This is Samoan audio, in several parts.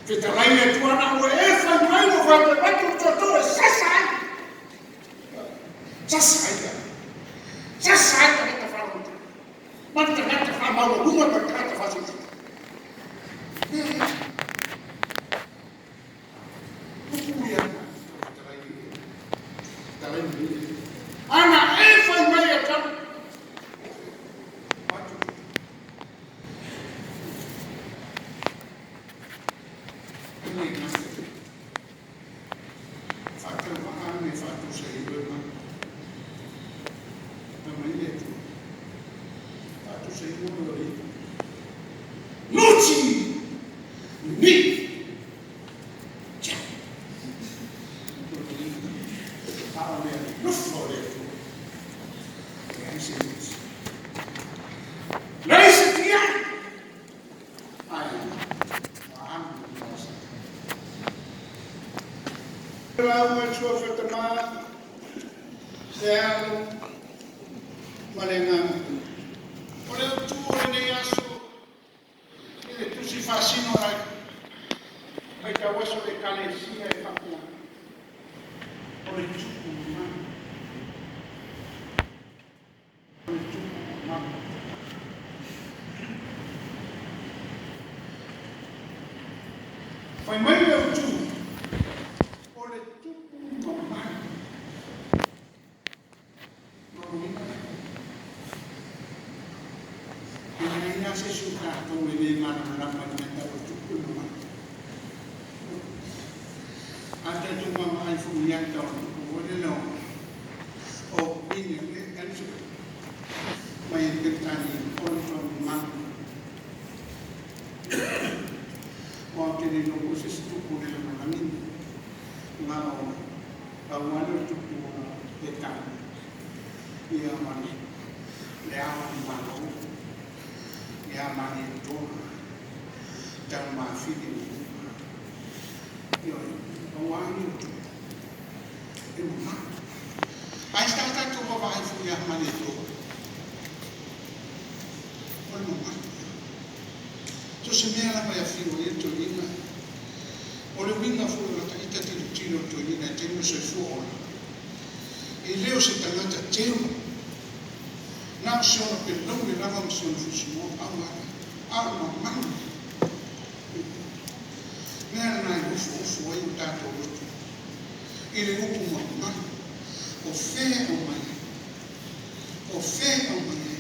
Fetalai le Atua ana ua e fai mai ua faapea atu le toatolu e sasa ai. Sasa ai le Sasa ai tagata faalogotata ma le tagata faamaualuga ma le tagata faasilisili. Tupu ia fetalai fetalai ana e fai mai e tau. Nuti! Ni! Tia! A o le alofa o le Atua, leai se nuti. Leai se tia! Ae ua alu i luga o Satani. Lauga i le Suafa Tama, le Alo ma le Agaga Paia. O le autu o lenei aso i le tusi faasino a le faitauaso le Ekalesia e faapea, o le tupu mamalu. O le tupu mamalu. Fai mai le autu, o le tupu mamalu. Lona uiga, e leai lava se isi o tatou e le malamalama i le mea e tau o le tupu e mamalu. A tatou vaavaai foi i ata o le tupu foi lele o Queen Elizabeth mai Peretania, o le matua mamalu. Aua ou te le iloa po o se isi tupu o le lalolagi na o pau lava lea o le tupu o Peretania ia ma le Ao o le Malo ia Malietoa Taumafili Ioe, pau lava ia o le tupu e mamalu. Ae sa tatou vaavaai foi ia Malietoa, o le mamalu ia. So o se mea lava e afio ai le toeaina, o le uiga foi o lata ita tilotilo i le toeaina i taimi o soifua ola, e le o se tagata teu, na o si ona pelaule lava ma si ona fusi moa, pau lava lea, a o le mamalu ia. Mea lena e ofoofo ai o tatou loto i le upu mamalu, o fea e aumai ai? O fea e aumai ai?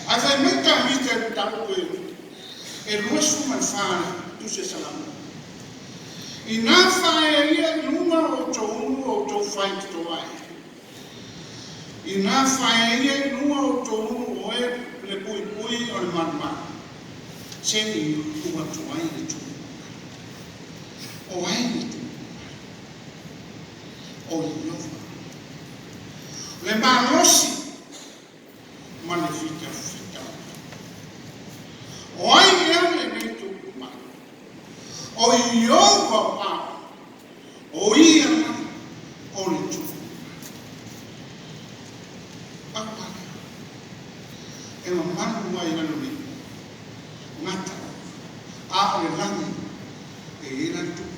Ae fai mai Tavita i le mataupu e 24 le tusi a Salamo, Inā faaea ia i luga o outou ulu o outou faitotoa ai. Inā faaea ia i luga o outou ulu oe le puipui o le malumalu, se i tuu atu ai le tupu mamalu. O ai le tupu mamalu? O Ieova. Le malosi ma le fitafita. O ai ea lenei tupu mamalu? O Ieova o ao, o ia lava o le tupu mamalu. Pau lava lea e mamalu ai lalo nei gata, a o le lagi e i ai la le tupu.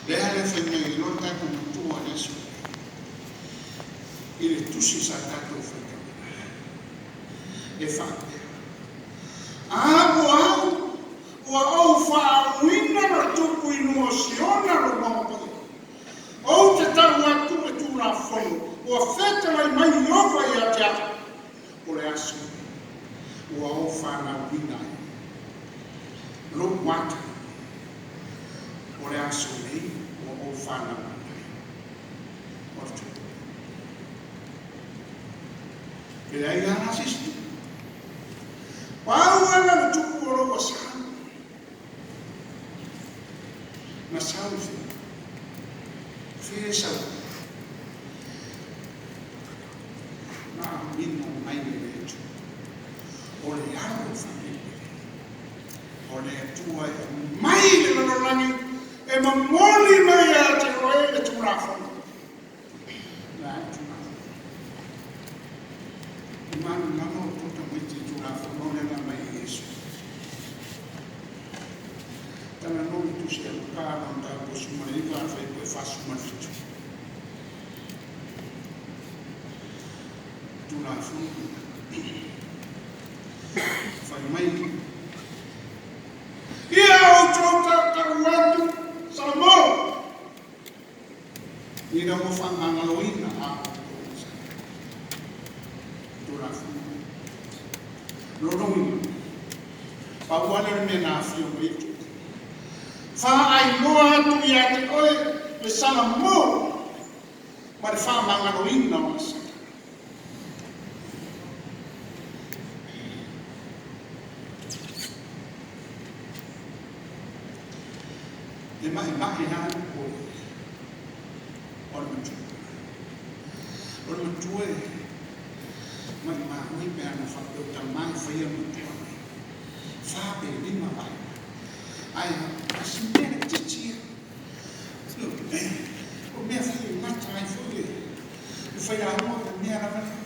Lea le fai mai ai loa le tatou matua i le aso i le tusi sa tatou faitauina e faapea, A ua au, ua ou faauuina le tupu i luga o Siona lou mauga paia. Ou te tau atu le Tulafono ua fetalai mai Ieova ia te au, o le aso lenei ua ou fanauina ai lou ata, o le aso lenei ua ou fanauina ai o le tupu. E leai lava la se isi tupu. Pau lava le tupu o lou asau. Na sau i fea? Fea e sau ai? Na auina mai e le Atua. O le alo faapelepele o le Atua e aumai i le lalolagi e momoli mai ia te oe le Tulafono. La e Tulafono. E malamalama outou tamaiti i Tulafono lea na aumai e Iesu. Luka ana mataupu e 19 ana fuaiupu e 47. Tulafono fai mai ia outou tautau atu Salamo ina ua faamagaloina a outou masani. Tulafono lona uiga pau lava lea o le mea na afio mai ai Tupu. Faailoa atu ia te oe le Salamo ma le faamagaloina o Aseta. E maʻemaʻe lava le popole o le matua. O le matua e maʻimau ai pe ana faapea o tama e faia le matua mai. Fa pe lima vaega. Ae tasi mea laitiiti ia. O mea foi e gata ai foi le faiaoga o le mea lava lea.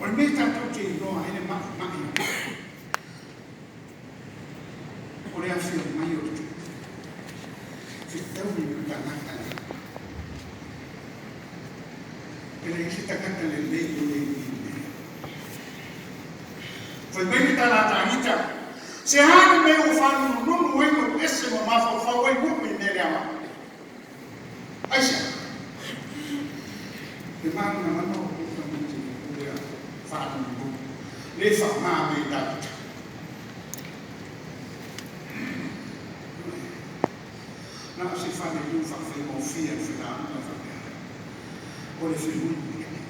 O le mea tatou te iloa ai le maʻemaʻe o le afio mai o le Tupu, fetaui ma tagata lelei. E leai se tagata lelei e le i mea. Fai mai le tala a Tavita, Se a le mea ua faanunununu ai lou ese ma mafaufau ai nuu i mea leaga? Aisea? E malamalama outou tamaiti i le pule a faanunununu, le faamā mai e Tavita. Na o se falelua faafaigofie a le felauga faapea, o le feluilui ai,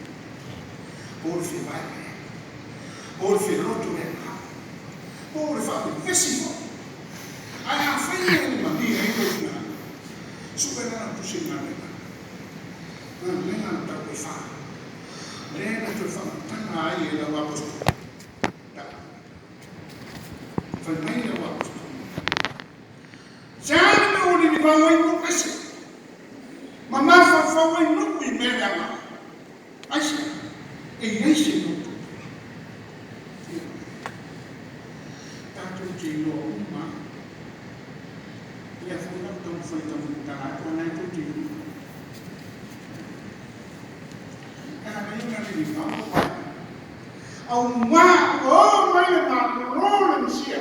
o le fevaevae ai, o le feloto le agaga, o le faavevesi foi. Ae afai e le malie ai lou finagalo, sue la lau tusi i galuega, galuega na tau e fa, lea na toe faamatala ai e lau aposetolo. Fai mai lau aposetolo, Se a le mea ua lilivau ai nuu ese, ma mafaufau ai nuu i mea leaga? Aisea? E i ai se loto. Tatou te iloa uma lava. Lea foi lau taumafai e taumatala atu, a o lena e tou te iloa. E ala ai ona lilivau o vaega. Aumā ua oo mai le Malo le Mesia.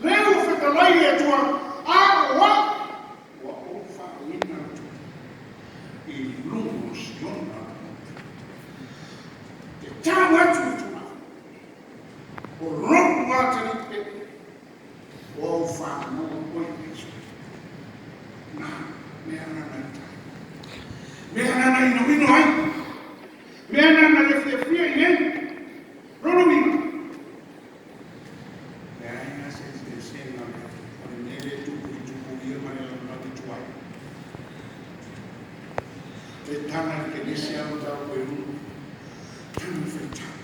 Lea ua fetalai le Atua, a o au, ua ou faauiina atu i luga o Siona le Maota. Te tau atu le tulaga, o lou atalii pele, ua ou faanoa oe e Israele. Na, mea na na i tai. Mea na na inoino ai. Mea na na le fiafia i ai. Lona uiga, leai lava se eseesega o le mea lea e tupu i Tupuia ma le lalolagi tuai. Le tala i le Kenese a mataupu e ulu, tala le faitau.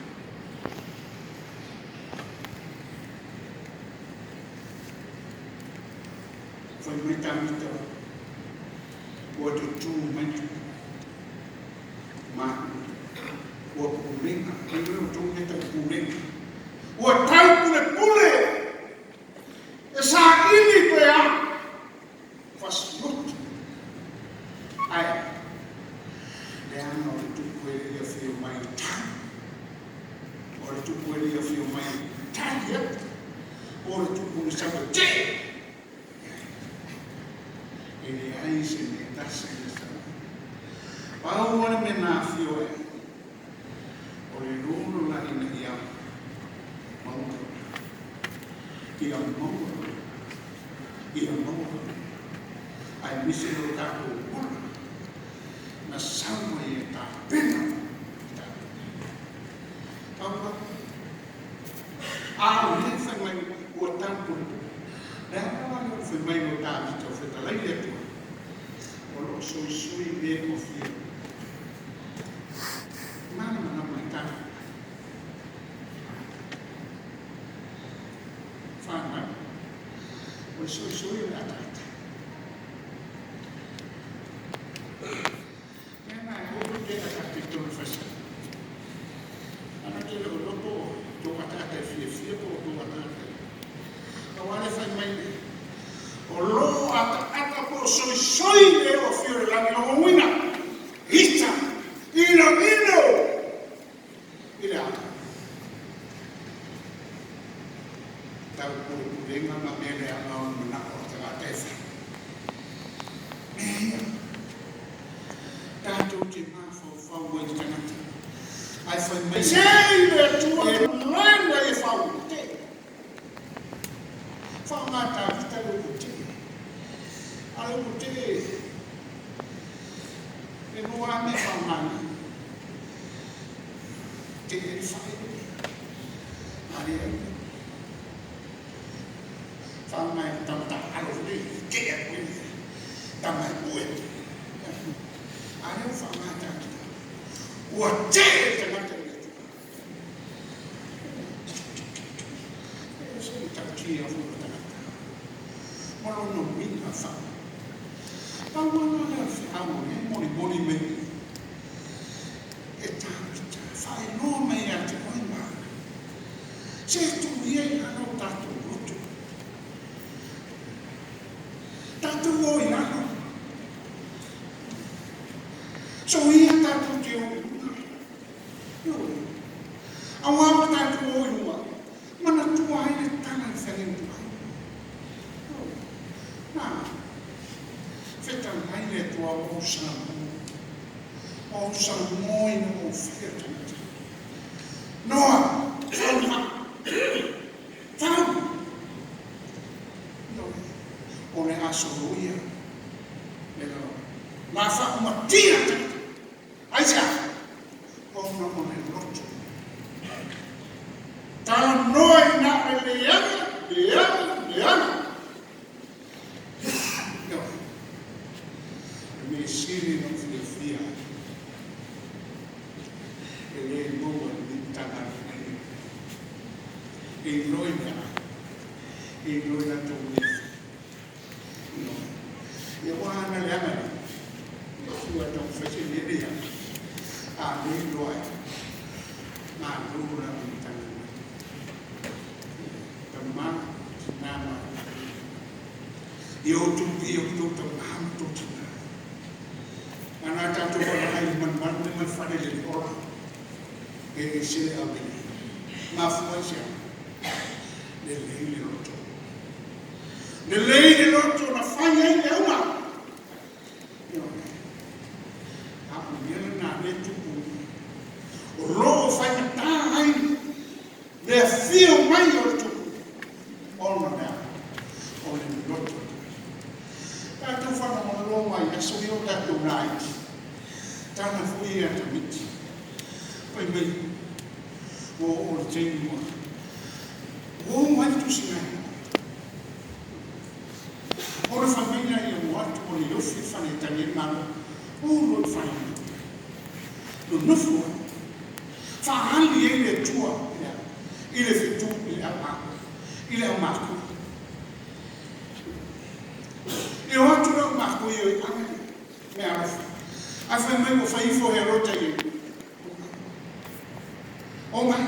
Fai mai Tavita, ua tutū mai Tupu. Ma ua pulega, e le o tou mea tau pulega. Ua tau pulepule e saili pe a fasioti. Ae leaga o le tupu e le i afio mai i tai. O le tupu e le i afio mai i tai atu. O le tupu na sau e tee. E leai se mea tasi na sau. Pau lava le mea na afio ai, o le lolo la ina ia maua lona. Ia maua lona. Ia maua lona. Aemaise lo tatou ola na sau mai e tapena i tatou. Pau lava. A o lea e fai mai ua tau pulepule. Le a la lea ua fai mai o Tavita o fetalai le Atua, o lo o soisoi le o fia. Malamalama i tatou. Whānau. O le soisoi o le ataata. Mea na e Soisoi le o afio i le lagi lona uiga, ita, ino ino i le a? Taupulepulega ma mea leaga o le manao o le tagata e fai. Mea ia, tatou te mafaufau ai i le tagata, ae fai mai se i le Atua e laina e faaute. Faaaoga Tavita le upu tee. A o le upu tee, e lua lava mea e faaaoga i ai. Tee ai le fai, a leai. Faaaoga e le tama taalo foi lele, tee atu ai le tama e pue. A lea ua faaaoga e Tavita. Ua tee le tagata i le Atua. E ese le tautia foi o le tagata ma lona uiga faa. Pau lava lea o le feau o lea e molimoli mai e Tavita, faailoa mai ia te oe ma au, se tuu ia i lalo o tatou loto, tatou o i lalo, soia tatou te o i luga. Ioe. Aua ua tatou o i luga, manatua ai le tala i le feagaiga tuai. Ioe. Na fetalai le Atua ua ou Samoa, ua ou Samoa ina ua ou faia le tagata. Noa, fau le vaa. Fau! Ioe. O le a soloia le lalolagi. Ma faaumatia tagata. Aisea? Ona o le loto. Talanoa i na o le leaga, leaga, leaga. Ioe. O le mea sili ona ou fiafia ai, e le maua i lenei Matagaluega nei. E iloa i le ai, e iloa i latou mea e fai. Ioe. Ia ua ana leaga nei. E fua e taumafai se mea leaga. A le iloa ai, malo la le Matagaluega. Tama, tina ma ia outou ia outou tama ma outou tina. Ana tatou valaai i le malumalu ma le fale le ola. E ese le ave. Mafua i se a? Lelei le loto. Lelei le loto na fai ai le auga. Ioe. A o le mea lena lea e tupu. O lo o faigata ai le afio mai o le tupu ona o le a? O le loto. Tatou faalogologo ai i aso ia o tatou laiti. Tala foi ia tamaiti. Fai mai, ua oo le taimi ua oo mai le tusi mai. O le fai mai lea ua atu o le ofi le fale e tali ai le Malo. O lo le fale mai. Nonofo ai. Faaali ai le Atua i le fetu i le au i le aumakua. E o atu le aumakua i o i ave le mea alofa. Ae fai mai ua fai ifo Herota i ai. O mai.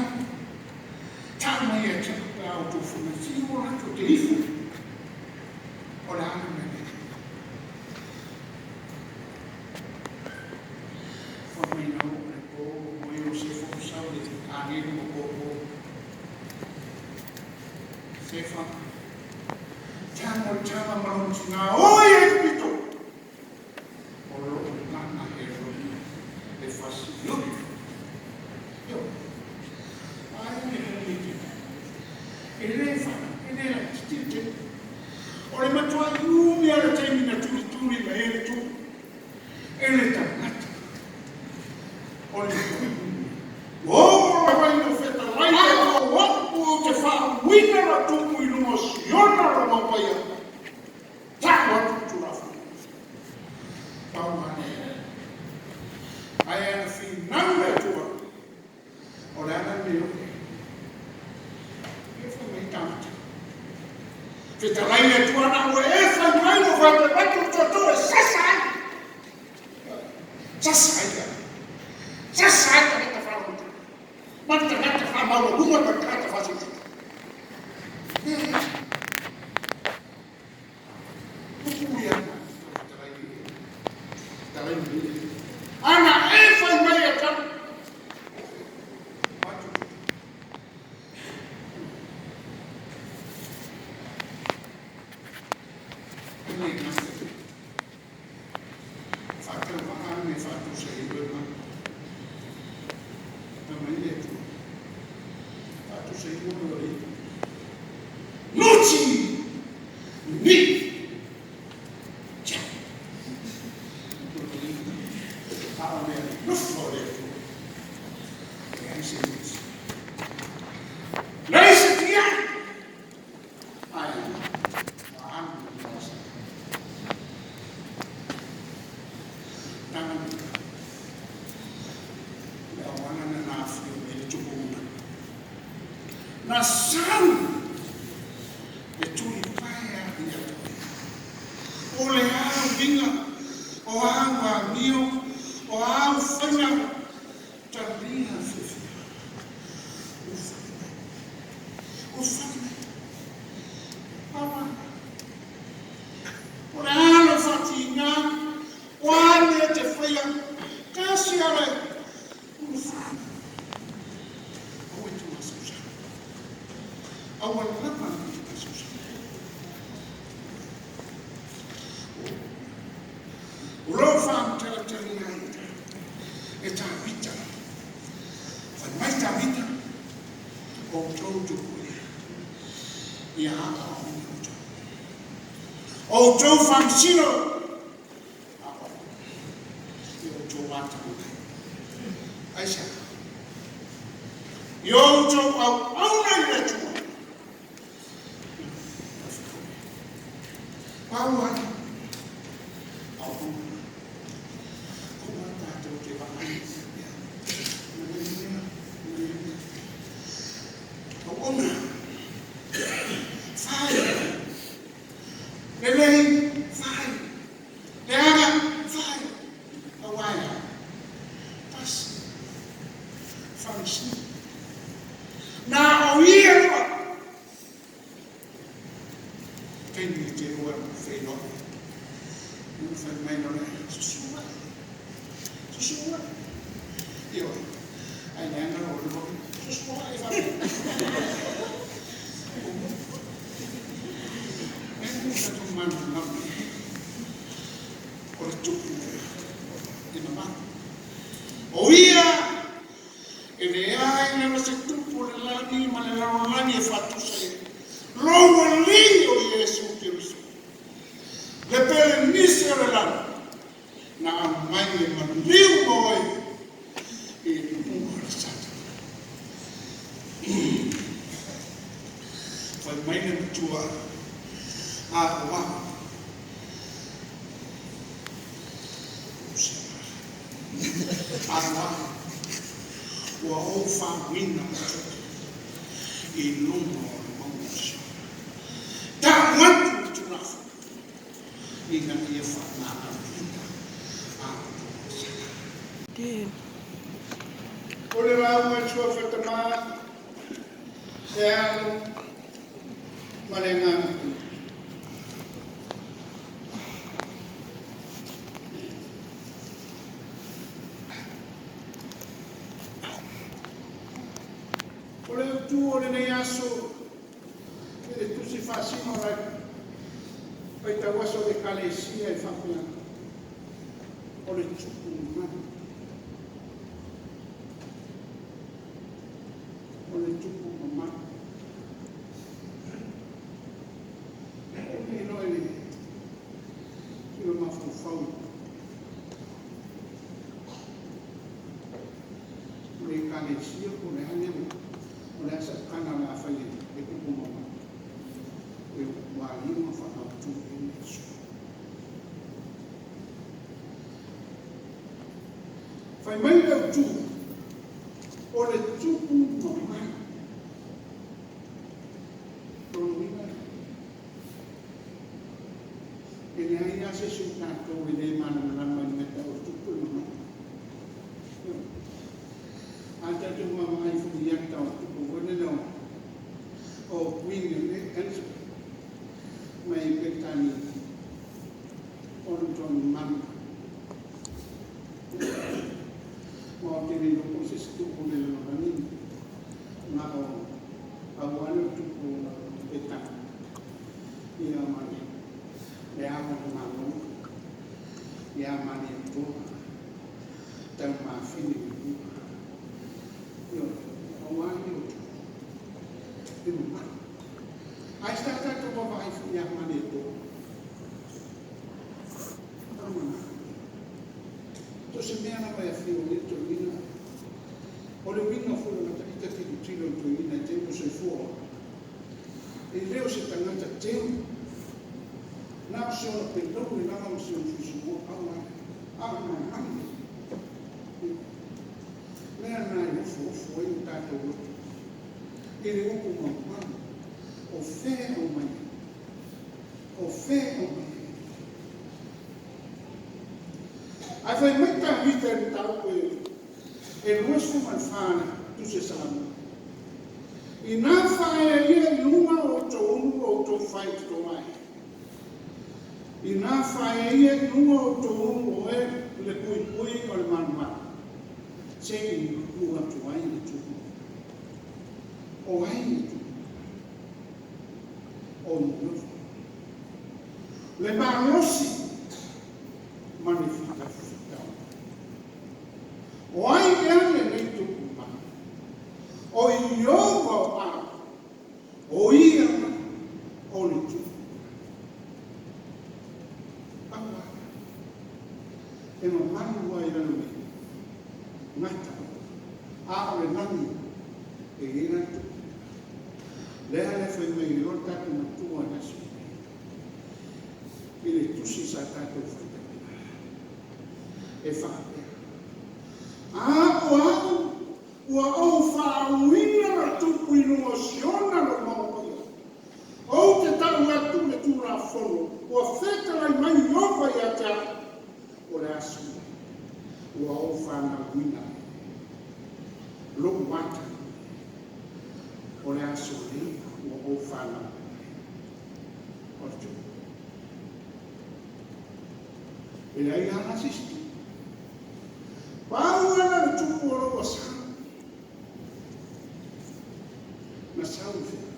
Tau mai ia te au pe a outou fai mai, se i o latou te ifo. O le a le mea lea? Fai mai na oo le po, o Iosefa o sau le agelu ma po po. Sefa, tama o le tama ma lona tina, oi Aikupito! O lo o lana Herota e fasioti. Ioe. Ai le komiti. E le fa, e le laitiiti le taimi. O le matuai umi lava le taimi na tulituli mai ai le tupu e le tagata. O le matuai umi. Ua oo lava ina fetalai le Atua o au ou te faauuina la tupu i luga o Siona lo mapaia. Tau atu le Tulafono. Pau lava lea. Ae ana finau le Atua, o le a la le mea o e? Ia fai mai Tavita. Fetalai le Atua na ua e fai mai ua faapea mai tou toto e sasa ai. Sasa ai le Sasa ai tagata faalogologo. Ma le tagata faamaualuga ma le tagata faasilasila. Tupu ia. Fetalai ma ia. Ana e fai mai e tali. Nuti! Ni! Na sau e tulipae a ia o le au inga o au amio o au faiga talia fiafia ua fai mai aua o le alo faatigā o a mea te faia tasi ala ulufale mai aua e te masausau aua lava ne i te masausau o loo faamatalatalina ai e Tavita. Fai mai Tavita, outou tupu ia aoaoina outou. Outou faamasino, aoaoina i outou atamamai. Aisea? I outou auauna i le Atua. Pau ai, auauna. Aua tatou te vaai auauna. Fai. Lelei, fai. Leaga, fai. Aua e a? Tasi. Faamasino. Na o ia loa. Taimi e te rua feiloai. Ona fai mai loa lea, susu ai. Susu ai. Ioe. Ai leaga loa le vavine. Susu ai faapea. E le tatou malamalama o le tupu e mamalu. O ia e leai lava se tupu o le lagi ma le lalolagi e faatusa i ai lou Alii o Iesu Keriso, le pelenise o le lagi, na aumai e maliu ma oe i luga o le Satani. Fai mai le matua a o au. Aua ua ou faauiina atu i luga o le mauga o Siona. Tau atu le Tulafono ina ia faamagaloina a outou gasegase. O le lauga i Suafa Tama, le Alo ma le Agaga Paia. O le autu o lenei aso i le tusi faasino o le faitauaso o le Ekalesia e faapea, o le tupu mamalu. O le tupu mamalu. O le iloa i le sila mafaufau o le Ekalesia po o le a lea o le a saukana o le a fai e tupu mamalu. E ua lima faautu i le aso. Fai mai le autu o le tupu mamalu. Lona uiga, e leai lava se isi o tatou e le malamalama i le mea tau o le tupu e mamalu. A tatou vaavaai foi i ata o tupu foi lele o Queen Elizabeth mai Peretania, o le matua mamalu. Aua ou te le iloa po o se isi tupu o le lalolagi na o pau lava lea o tupu e tau ia ma le Ao o le Malo ia ma le Atua taumafine i luga. Ioe, aua lea o tupu e mamalu. Ae sa tatou vaavaai foi ia ma le Atua. So se mea lava e afio ai le toeaina, o le uiga foi o lata ita tilotilo i le toeaina i taimi o soifua, e le o se tagata teu, na o se ona pelaue lava ma si ona fuisua, pau lava lea, a o le mamalu, mea na e ofoofo ai o tatou loto i le upu mamalu, o fea e aumai ai? O fea e aumai ai? Ae fai mai Tavita i le mataupu e 24 tusi a Samoa, Inā faaea ia i luga o outou ulu o outou faitotoa ai. Inā faaea ia i luga o outou ulu oe le puipui o le malumalu, se i lulu atu ai le tupu. O ai le tupu? O Ieova. Le malosi ma le fitafitauli. O ai ea lenei tupu mai? O Ieova o Ao, o ia o le tupu. Pau lava lea. E mamalu ai lana mea gata, a o le lagi e i ai lana tupu. Lea le fai mai ai o le tatou matua i le aso lenei. I le tusi sa tatou faitauina, e faapea, A o au, ua ou faauuina la tupu i luga o Siona lou mauga paia. Ou te tau atu le Tulafono ua fetalai mai Ieova ia te au, o le aso lenei ua ou fanauina ai lou ata, o le aso lenei ua ou fanauina ai. O le tupu. E leai lava la se isi tupu. Pau lava le tupu o lou asa. Na sau i fea?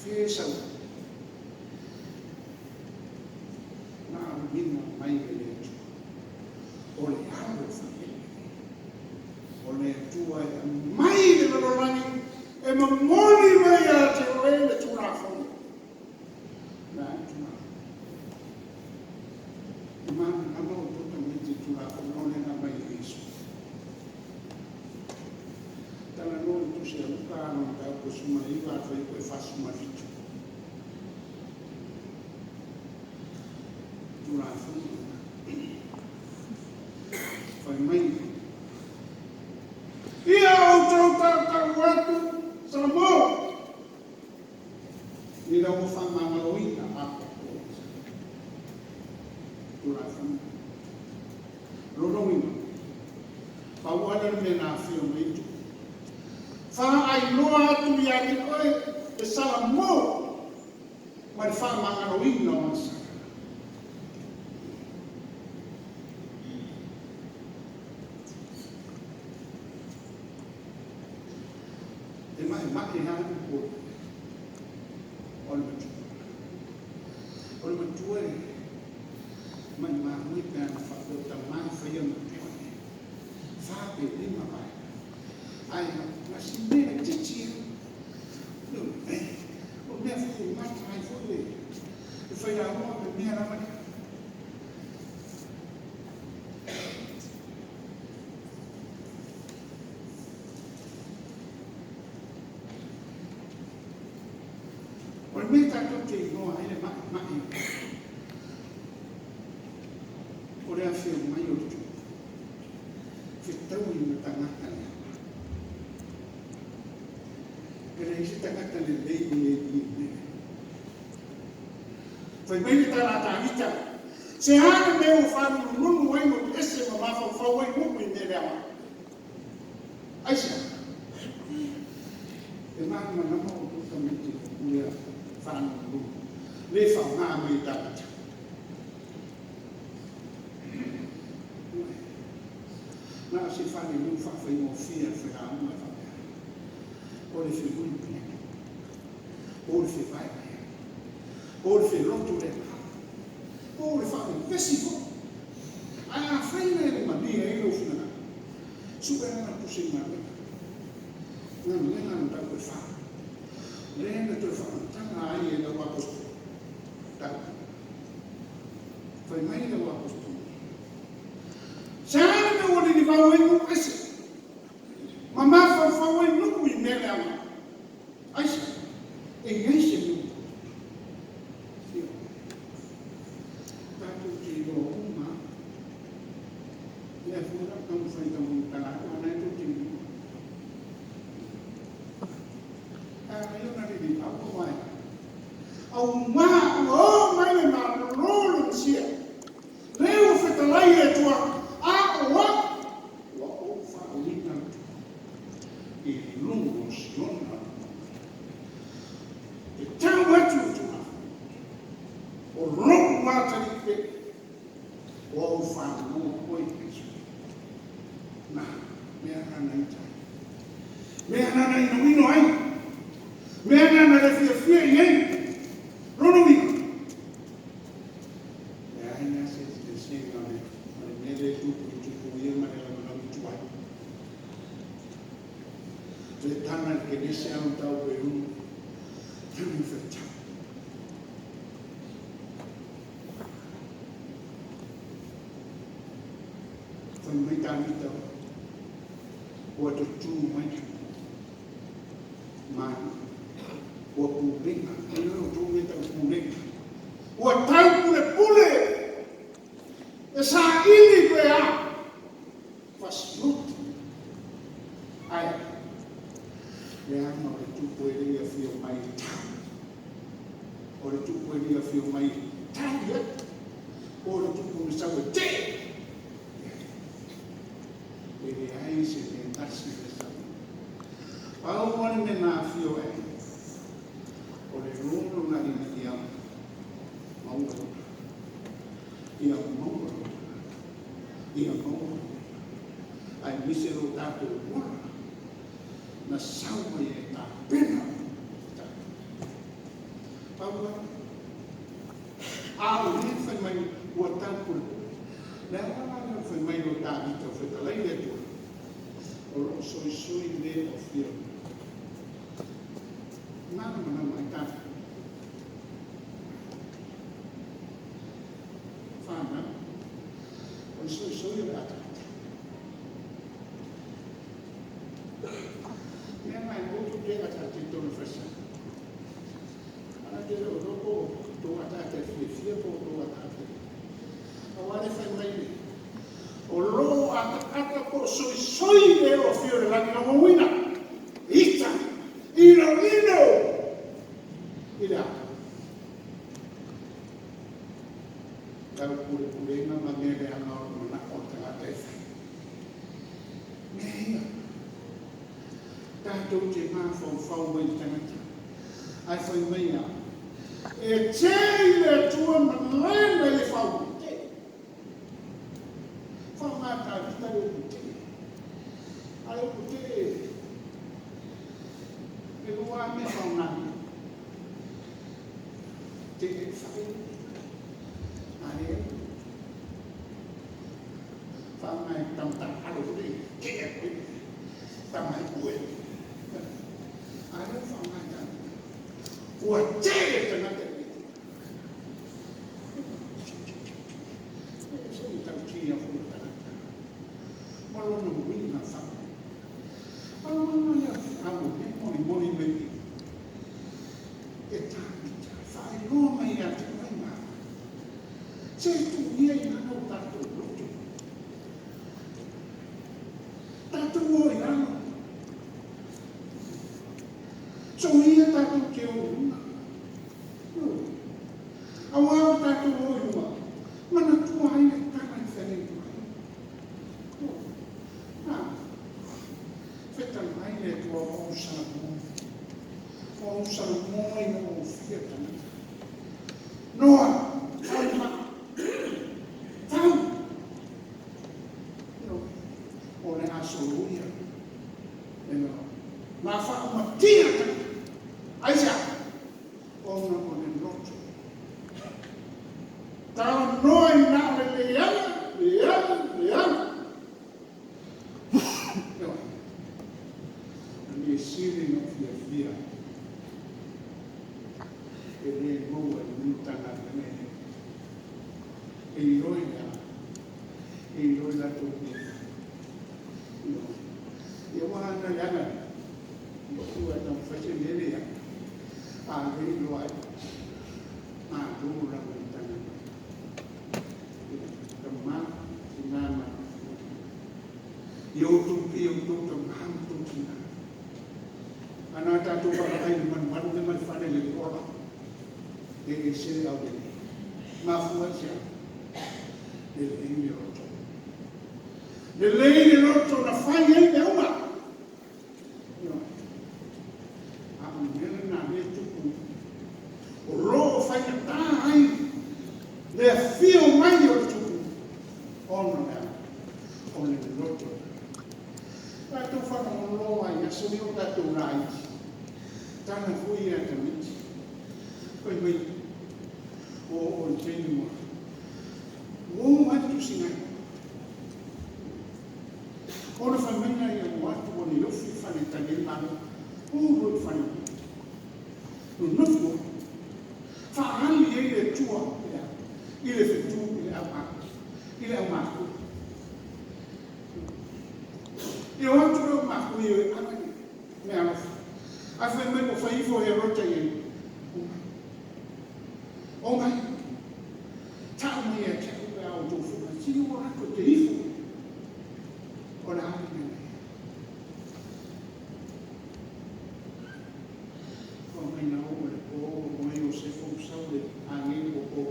Fea e sau ai? Na auina mai e le Atua. O le alo faaele. O le Atua e aumai i le lalolagi e momoli mai ia te oe le Tulafono. Na ai Tulafono. E malamalama outou tamaiti i le Tulafono lea na aumai e Iesu. Talanoa i le Tusi a Luka a lona mataupu 19 a le fuaiupu e 47. Tulafono lena. Fai mai, Ia outou tautau atu, Samoa, ina ua faamagaloina atoatoa Tulafono. Lona uiga, pau lava lea o le mea na afio mai ai Tupu. Faailoa atu ia te oe le Samoa ma le faamagaloina o ana sa. E maʻemaʻe lava le upu o le matua. O le matua e maʻimaui pe ana faapea o tama e faia matua e fa pe lima vaega. Ae na si mea laitiiti ia. O mea foi e mata ai foi le failauga o le mea lava lea. O le mea tatou te iloa ai le maʻemaʻe o le afio mai o le tupu, fetaui ma tagata leaga. E leai se tagata lelei e le i mea. Fai mai le tala a Tavita, Se a le mea ua faalunununu ai lou ese ma mafaufau ai nuu i mea leaga? Aisea? E malamalama outou tamaiti i le faalunununu le faaaoga mai e Tavita. Na o se falelua faafaigofie a le failauga e faapea, O le felui lea, o le fevae lea, o le feloto lea, o le faavevesi foi. Ae afai la e le malie ai lou finagalo, sue lana tusi galuega, galuega na tau e fa, lea na toe faamatala ai e lau aposetolo, tau. Fai mai lau aposetolo, Se a le mea ua lilivau ai nuu ese, ma mafaufau ai nuu i mea leaga? Aisea? E i ai se mea ua tupu? Ioe. Tatou te iloa uma lava. Lea foi la taumafai e taumatala atu, a o lena tou te iloa. A ai ona lilivau aua e aumā ua oo mai le Malo le Mesia. Lea ua fetalai e Atua, a o au, ua ou faauiga atu i luga o Siona. E tau atu le tulafono, o lou atalii pele, ua ou faanoa oe i Israele. Na, mea na na ita ai, mea na na inoino ai, mea na na le fiafia i ai. Lona uiga, leai la se eseesega ma le mea lea e tupu i tupu ia ma le lalolagi tuai. Le taga i le Kenese a mataupu e unu, taga i faitau. Fai mai Tavita, ua tutū mai manu, ua pulega, e le o tou e tau pulega, ua tau pulepule, e saili pe a, fasioti. Ae, leaga o le tupu e le i afio mai e tau, o le tupu e le i afio mai e tali atu, o le tupu na sau e tee. E leai se mea tasi na sau. Pau lava le mea na afio ai, o le lolo ina ia maua lou tagata. Ia maua lou tagata. Ia maua lou tagata. Aemaise lo tatou ola na sau mai e tapena tatou. Pau lava. A o lea fai mai ua tau pulepule. Le ala la lea fai mai lo Tavita o fetalai le Atua, o loo soisoi le o fia. Mana mana mai Tavita. Whānau. O le soisoi o le ataata. Mea mai o te ataata i tōna whaisa. Ana te leo loko tō ataata e fiafia po tō ataata. Aua le fai mai le. O loo ataata po soisoi le o fia o le lagi na uina. Ita. Ino ino. I le ata. Tau pulepulega ma mea leaga o le manao o le tagata e fai. Mea ia. Tatou te mafaufau mai i le tagata. Ae fai mai a. E te i le Atua ma lena i le fau. Te. Whaangā vita le upu te. A le upu te e lua mea whaangā. Te e whai. A e whaangā e tamata alo le te e koe. Tamai ue. A le whaangā e tāna. Ua te e tangata e te. E se i tau tia fo tangata. Ma lona uiga wha. Malona ia au e moni moni me i. E tāmita, whaeroa mai a te mai mā. Se tu ia i lalo tātou loto. Tātou o i lalo. So ia tātou te o runga. Aua o tātou o i runga. Mana tua ai le tanga i whene mai. Nā, whetala mai le tua o Salomon. O Salomon i o fia tangata. Noa, whai ma. Tau. soloia le na faaumatia tagata. Aisea? Ona o le loto. Talanoa i na o le leaga, leaga, leaga. Ioe. O le mea sili ona ou fiafia, e le maua i lenei Matagaluega e e iloa i le a, e iloa i latou mea. Ioe. Ia ua ana le aga, ua taumafai se mea lea, a le iloa ai, malo lava i le Matagaluega. Tama, tina ma ia outou pei outou tama ma outou tina. Ana tatou vaavaai i le malumalu lea ma le fale le ola, e ese le aulelei. Mafua i se a? Lelei le loto. Lelei le loto na fai ai mea uma. A o le mea lena lea e tupu, o lo o faigata ai le afio mai o le tupu, ona le a? O le loto. Tatou faalogologo ai i aso ia o tatou laiti, tala foi ia tamaiti, fai mai, o o le taimi ua o mai le tusiga. Ona fai mai lea ua atu ua le ofi le fale tali ai malo, o loa i le fale nonofo faaali ai le Atua i le fetu i le i le aumatua. E o atu le aumatua i e ave me alofa. Ae fai mai ua fai ifo Herota i ai. O mai. Tau mai ia te au pe a outou fai mai. Si ua atu te ifo. O le a le mea. O mai na o le po o moe Iosefa ua sau le agelu o po.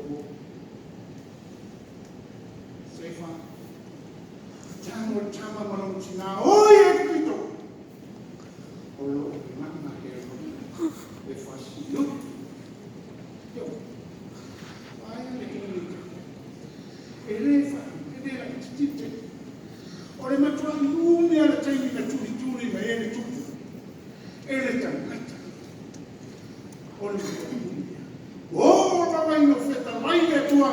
Sefa. Tago le tama ma lona tina. Oi e te pito. O lo o maga Herota e faasioti. Io. Ai le umi. E le fa, e le laititi. O le matua umi a le taimi na tulituli mai ai le tupu. E le tagata. O le matua umi. O lava ina fetalai le Atua,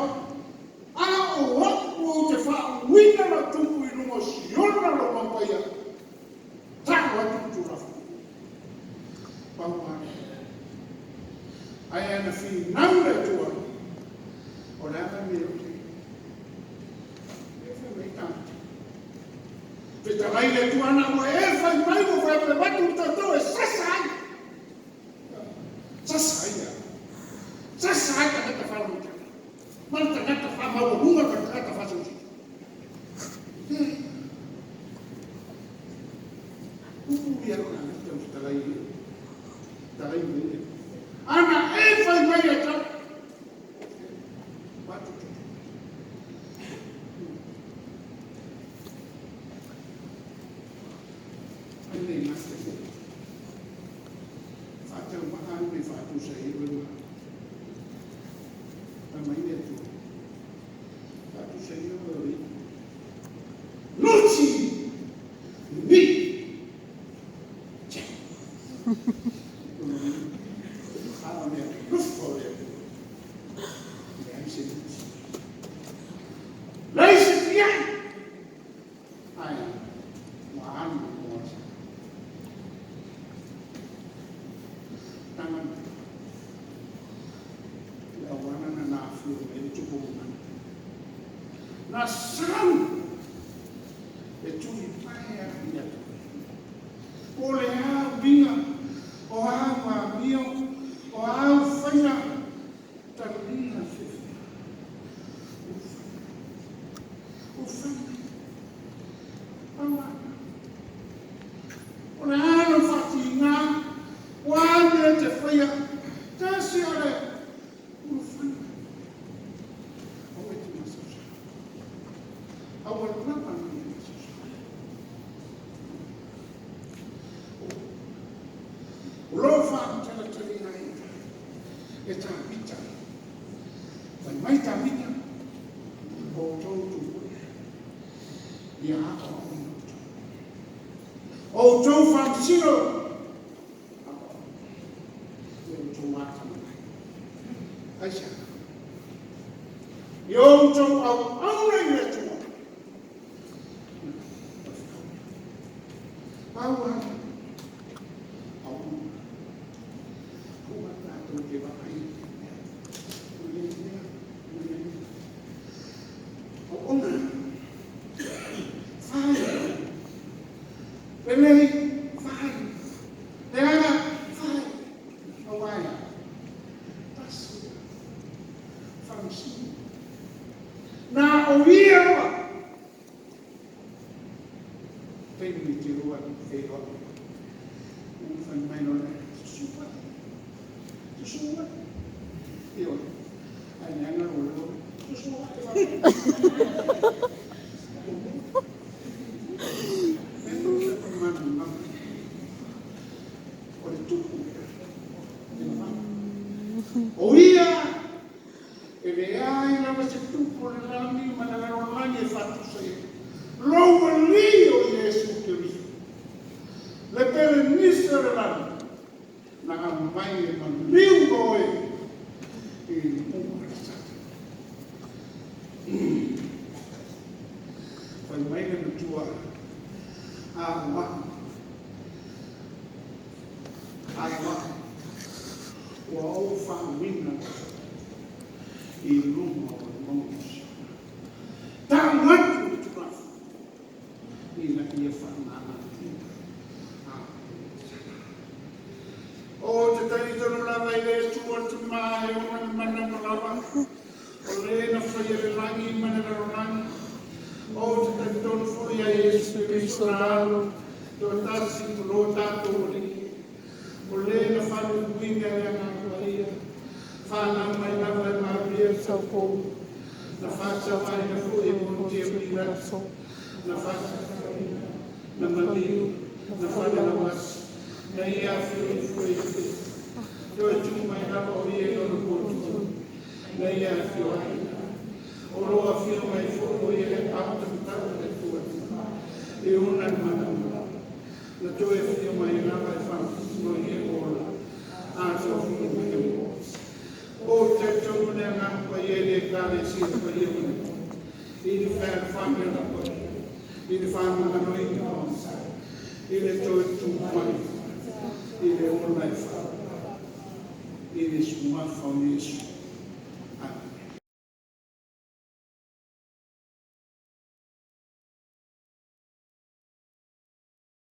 a o au ou te faauuina lau tupu i luga o Siona lou mau paia. Tau atu le Tulafono. Pau lava. Ae ana finau le Atua, o le a le mea ou te e fai mai tagata. Fetalai le Atua ana ua e fai mai ua fai mai atu le tatou e sasa ai. Sasa ai ia. Sasa ai tagata faalogotata. Ma le tagata faamaualuga ma le tagata faasausili. Upu ia lo tagata o fetalai ia. Talai mai ia. Ana e fai mai e tau. Watu tu. Ai nei mate. Whātau maha au nei whātusa i e ma. Ta mai le Atua. Whātusa i e o Luti! Ni! Tja! A o le alofa o le Atua. Leai se luti. Leai se tiai! Ai, ua alu le moa sa. Tanga le auala na na afio mai le tupu mana. Na sau e tuli pae a i atu. O le au uiga, o au amio, o au faiga, talia fiafia. O fai mai. Pau a. O le a lau faatiga, o a mea e te faia, tasi o le ulufale. Aua e te masaosao. Aua lava ne i masaosao. O lo faamatalatalina ai e Tavita. Fai mai Tavita, o outou tupua ia aoaoina outou. outou faamasino le outou atamamai. Aisea? Ia outou auauna i le Atua. Pau lava, auauna. Aua tatou te vaai i le mea, o le mea, o le mea. Auauna. Fai. Lelei, fai. Leaga, fai. Aua e a? Tasi faamasino. Na o ia lava. Taimi te roa feiloai. Ua fai mai loa, susu ai. Susu ai. Ioe. Ai leaga lo leo. Susu ai. O le tupu e mafai. O ia e leai lava se tupu o le lagi ma le lalolagi e faatusa i ai. Lou alii o Iesu Keriso. Le pelenise o le lagi na aumai e maliu oe i luga o le sami. Fai mai le matua a o au. Ai o au. Ua ou faauiga i luma o le mauga o Siona. Tau atu le Tulafono ina ia faamagaloina. O te talitonu lava i le Atua Tama e ona le mana ma lava, o le na faia le lagi ma le lalolagi. O te talitonu foi ia Iesu Keriso na Alo toatasi o lo tatou Alii, o le na faaluuluina e le Agaga Paia, fanau mai lava e Maria le Saupou, na faasauaina foi e Pontia Pilato, na faasauaina, na maliu, na falelauasi, na ia afio ifo i te toe tu mai lava o ia i lona potu, na ia afio ai. O lo afio mai foi o ia e autamatau le Atua e ona le mana ma na toe afio mai lava e faamasino i e ola a tofiga mai e mo. O te tonu le agaga paia i le Ekalesia paia ma le i le fealofani o le paia, i le faamagaloina o i le toe tu mai i le ola e fau i le suafa o Iesu.